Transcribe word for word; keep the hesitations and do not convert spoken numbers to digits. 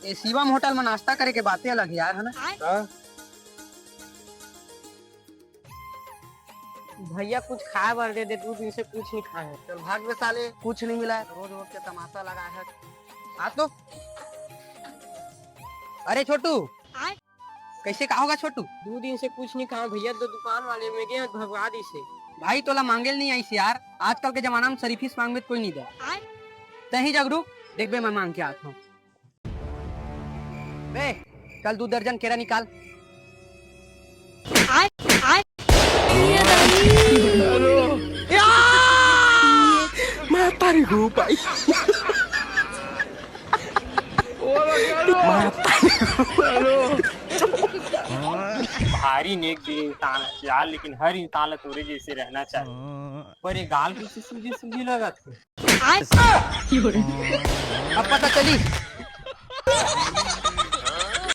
ए Shivam hotel में नाश्ता करे के बातें अलग हे यार, है ना? हाँ। भैया, कुछ खाए बर दे दे, दू दिन से कुछ नहीं खाए हैं। चल भाग बे साले, कुछ नहीं मिला है, रोज रोज के तमाशा लगा है। आ तो। अरे छोटू, आय? कैसे का होगा छोटू? दू दिन से कुछ नहीं खाए भैया, तो दुकान वाले में गए भगवा दी से। भाई तोला मांगे ल नहीं आइस यार, आजकल के जमाना में शरीफिस मांगबे त कोई नहीं दे। आय? तहीं जग रुक, देखबे मैं मांग के आत हूँ। बे, चल दू दर्जन केरा निकाल। आय, आय। माता रे गो भाई। भारी नेक दिल इंसान है यार, लेकिन हर इंसान ला तोरे जैसे रहना चाहिए। पर ये गाल कैसे सूजी सूजी लगत हे? अब पता चली।